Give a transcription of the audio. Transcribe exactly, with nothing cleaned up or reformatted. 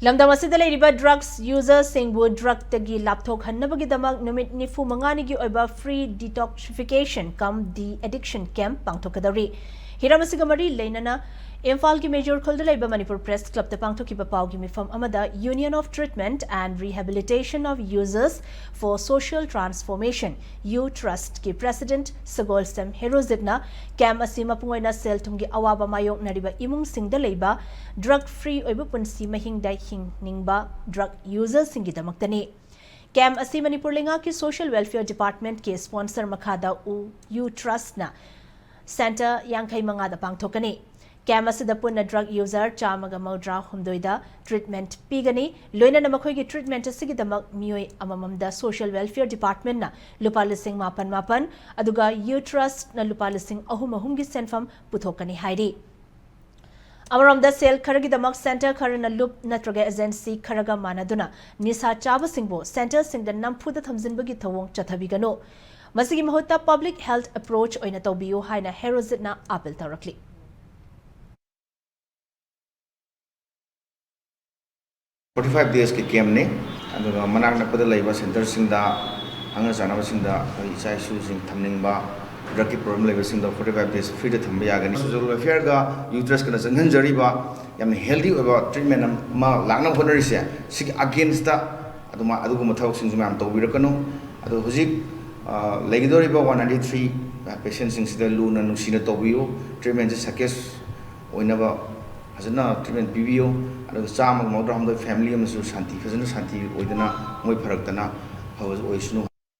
ꯂꯝꯗꯝ ꯑꯁꯤꯗ ꯂꯩꯔꯤꯕ ꯗ꯭ꯔꯒꯁ ꯌꯨꯖꯔꯁꯤꯡꯕꯨ ꯗ꯭ꯔꯒꯇꯒꯤ ꯂꯥꯞꯊꯣꯛꯍꯟꯅꯕꯒꯤꯗꯃꯛ ꯅꯨꯃꯤꯠ ꯅꯤꯐꯨ ꯃꯉꯥꯅꯤꯒꯤ ꯑꯣꯏꯕ free detoxification cum de-addiction camp ꯄꯥꯡꯊꯣꯛꯀꯗꯧꯔꯤ꯫ ꯍꯤꯔꯝ ꯑꯁꯤꯒ ꯃꯔꯤ ꯂꯩꯅꯅ ꯏꯝꯐꯥꯜꯒꯤ ꯃꯦꯖꯣꯔ ꯈꯨꯜꯗ ꯂꯩꯕ ꯃꯅꯤꯄꯨꯔ ꯄ꯭ꯔꯦꯁ ꯀ꯭ꯂꯕꯇ ꯄꯥꯡꯊꯣꯛꯈꯤꯕ ꯄꯥꯎꯒꯤ ꯃꯤꯐꯝ ꯑꯃꯗ Union of Treatment and Rehabilitation of Users for Social Transformation, U ꯇ꯭ꯔꯁꯠꯀꯤ ꯄ꯭ꯔꯦꯁꯤꯗꯦꯟꯠ ꯁꯒꯣꯜꯁꯦꯝ ꯍꯦꯔꯣꯖꯤꯠꯅ ꯀꯦꯝꯞ ꯑꯁꯤ ꯃꯄꯨꯡ ꯑꯣꯏꯅ ꯁꯦꯜ ꯊꯨꯝꯒꯤ ꯑꯋꯥꯕ ꯃꯥꯌꯣꯛꯅꯔꯤꯕ ꯏꯃꯨꯡꯁꯤꯡꯗ ꯂꯩꯕ ꯗ꯭ꯔꯒ ꯐ꯭ꯔꯤ ꯑꯣꯏꯕ ꯄꯨꯟꯁꯤ ꯃꯍꯤꯡꯗ ꯍꯤꯡꯅꯤꯡꯕ ꯗ꯭ꯔꯒ ꯌꯨꯖꯔꯁꯤꯡꯒꯤꯗꯃꯛꯇꯅꯤ꯫ ꯀꯦꯝꯞ ꯑꯁꯤ ꯃꯅꯤꯄꯨꯔ ꯂꯩꯉꯥꯛꯀꯤ ꯁꯣꯁꯤꯌꯦꯜ ꯋꯦꯜꯐꯤꯌꯔ ꯗꯤꯄꯥꯔꯠꯃꯦꯟꯠꯀꯤ ꯁ꯭ꯄꯣꯟꯁꯔ ꯃꯈꯥꯗ ꯎ ꯌꯨ ꯇ꯭ꯔꯁꯠꯅ ꯁꯦꯟꯇꯔ ꯌꯥꯡꯈꯩ ꯃꯉꯥꯗ ꯄꯥꯡꯊꯣꯛꯀꯅꯤ꯫ ꯀꯦꯝꯞ ꯑꯁꯤꯗ ꯄꯨꯟꯅ ꯗ꯭ꯔꯒ ꯌꯨꯖꯔ ꯆꯥꯝꯃꯒ ꯃꯧꯗ꯭ꯔꯥ ꯍꯨꯝꯗꯣꯏꯗ ꯇ꯭ꯔꯤꯠꯃꯦꯟꯠ ꯄꯤꯒꯅꯤ꯫ ꯂꯣꯏꯅꯅ ꯃꯈꯣꯏꯒꯤ ꯇ꯭ꯔꯤꯠꯃꯦꯟꯠ ꯑꯁꯤꯒꯤꯗꯃꯛ ꯃꯤꯑꯣꯏ ꯑꯃꯃꯝꯗ ꯁꯣꯁꯤꯌꯦꯜ ꯋꯦꯜꯐꯤꯌꯔ ꯗꯤꯄꯥꯔꯠꯃꯦꯟꯠꯅ ꯂꯨꯄꯥ ꯂꯤꯁꯤꯡ ꯃꯥꯄꯟ ꯃꯥꯄꯟ, ꯑꯗꯨꯒ ꯌꯨ ꯇ꯭ꯔꯁꯠꯅ ꯂꯨꯄꯥ ꯂꯤꯁꯤꯡ ꯑꯍꯨꯝ ꯑꯍꯨꯝꯒꯤ ꯁꯦꯟꯐꯝ ꯄꯨꯊꯣꯛꯀꯅꯤ ꯍꯥꯏꯔꯤ꯫ ꯑꯃꯔꯣꯝꯗ ꯁꯦꯜ ꯈꯔꯒꯤꯗꯃꯛ ꯁꯦꯟꯇꯔ ꯈꯔꯅ ꯂꯨꯞ ꯅꯠꯇ꯭ꯔꯒ ꯑꯦꯖꯦꯟꯁꯤ ꯈꯔꯒ ꯃꯥꯟꯅꯗꯨꯅ ꯅꯤꯁꯥ ꯆꯥꯕꯁꯤꯡꯕꯨ ꯁꯦꯟꯇꯔꯁꯤꯡꯗ ꯅꯝꯐꯨꯗ ꯊꯝꯖꯤꯟꯕꯒꯤ ꯊꯧꯑꯣꯡ ꯆꯠꯊꯕꯤꯒꯅꯨ꯫ ꯃꯁꯤꯒꯤ ꯃꯍꯨꯠꯇ ꯄꯕ꯭ꯂꯤꯛ ꯍꯦꯜꯊ ꯑꯦꯄ꯭ꯔꯣꯆ ꯑꯣꯏꯅ ꯇꯧꯕꯤꯌꯨ ꯍꯥꯏꯅ ꯍꯦꯔꯣꯖꯤꯠꯅ ꯑꯥꯄꯤꯜ ꯇꯧꯔꯛꯂꯤ꯫ ꯐꯣꯔꯇꯤ ꯐꯥꯏꯚ ꯗꯦꯁꯀꯤ ꯀꯦꯝꯞꯅꯤ꯫ ꯑꯗꯨꯒ ꯃꯅꯥꯛ ꯅꯛꯄꯗ ꯂꯩꯕ ꯁꯦꯟꯇꯔꯁꯤꯡꯗ ꯈꯪꯅ ꯆꯥꯟꯅꯕꯁꯤꯡꯗ ꯑꯩꯈꯣꯏ ꯏꯆꯥ ꯏꯁꯨꯁꯤꯡ ꯊꯝꯅꯤꯡꯕ, ꯗ꯭ꯔꯒꯀꯤ ꯄ꯭ꯔꯣꯕ꯭ꯂꯦꯝ ꯂꯩꯕꯁꯤꯡꯗꯣ ꯐꯣꯔꯇꯤ ꯐꯥꯏꯚ ꯗꯦꯁ ꯐ꯭ꯔꯤꯗ ꯊꯝꯕ ꯌꯥꯒꯅꯤ꯫ ꯁꯣꯁꯤꯌꯦꯜ ꯋꯦꯜꯐꯤꯌꯔꯒ ꯌꯨ ꯇ꯭ꯔꯁꯠꯀꯅ ꯆꯪꯍꯟꯖꯔꯤꯕ ꯌꯥꯝꯅ ꯍꯦꯜꯗꯤ ꯑꯣꯏꯕ ꯇ꯭ꯔꯤꯠꯃꯦꯟ ꯑꯃ ꯂꯥꯛꯅꯕ ꯍꯣꯠꯅꯔꯤꯁꯦ, ꯁꯤꯒꯤ ꯑꯒꯦꯟꯁꯇ ꯑꯗꯨꯃ-, ꯑꯗꯨꯒꯨꯝꯕ ꯊꯕꯛꯁꯤꯡꯁꯨ ꯃꯌꯥꯝ ꯇꯧꯕꯤꯔꯛꯀꯅꯨ꯫ ꯑꯗꯣ ꯍꯧꯖꯤꯛ, ꯑ, ꯂꯩꯒꯗꯧꯔꯤꯕ ꯋꯥꯟ ꯅꯥꯏꯟꯇꯤ ꯊ꯭ꯔꯤ ꯄꯦꯁꯦꯟꯁꯤꯡꯁꯤꯗ ꯂꯨꯅ ꯅꯨꯡꯁꯤꯅ ꯇꯧꯕꯤꯌꯨ, ꯇ꯭ꯔꯤꯠꯃꯦꯟꯁꯦ ꯁꯛꯁꯦꯁ ꯑꯣꯏꯅꯕ ꯐꯖꯅ ꯇ꯭ꯔꯤꯠꯃꯦꯟ ꯄꯤꯕꯤꯌꯨ꯫ ꯑꯗꯨꯒ ꯆꯥꯝꯃꯒ ꯃꯧꯗ꯭ꯔꯥ ꯍꯨꯝꯗꯣꯏ ꯐꯦꯃꯤꯂꯤ ꯑꯃꯁꯨ ꯁꯥꯟꯇꯤ, ꯐꯖꯅ ꯁꯥꯟꯇꯤ ꯑꯣꯏꯗꯅ ꯃꯣꯏ ꯐꯔꯛꯇꯅ ꯐꯕ ꯑꯣꯏꯁꯅꯨ